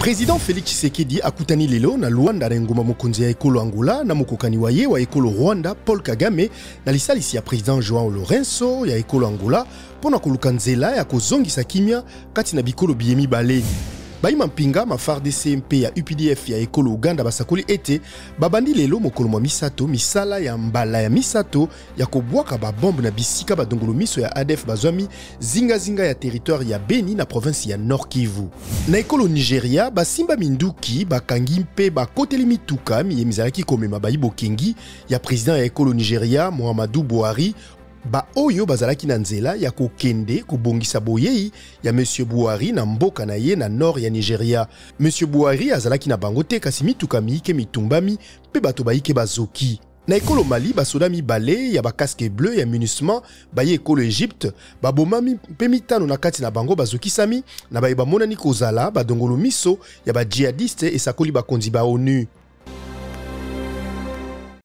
President Felix Tshisekedi akutani lelo na Luanda na engumba mokonzi ya ekolo Angola na mokokani wa ye wa ekolo Rwanda Paul Kagame na lisalisi ya President João Lourenço ya ekolo Angola mpo na koluka nzela ya kozongisa kimia kati na bikolo biye mibale. Bayi mampinga ma FARDC mpe ya UPDF ya ekolo Uganda basakoli ete babandi lelo mokolo mwa misato misala ya mbala ya misato ya kobwaka ba bombe na bisika badongolo miso ya ADF bazwami zingazinga ya territoire ya Beni na province ya Nord Kivu. Na ekolo Nigeria, basimba minduki bakangi mpe bakoteli mituka miye mizalaki komema bayi bokengi ya president ya ekolo Nigeria Muhammadu Buhari baoyo bazalaki na nzela ya kokende kobongisa boyei ya Monsieur Buhari na mboka na ye na nord ya Nigeria. Monsieur Buhari azalaki na bango te kasi mituka miyike mitumbami mpe bato bayike bazoki. Na ekolo Mali, basoda mibale ya ba casque bleu ya MINUSMA baye ekolo Egypte babomami mpe mitano na kati na bango bazokisami na baye bamonani kozala badongolo miso ya ba djihadiste, esakoli bakonzi ba ONU.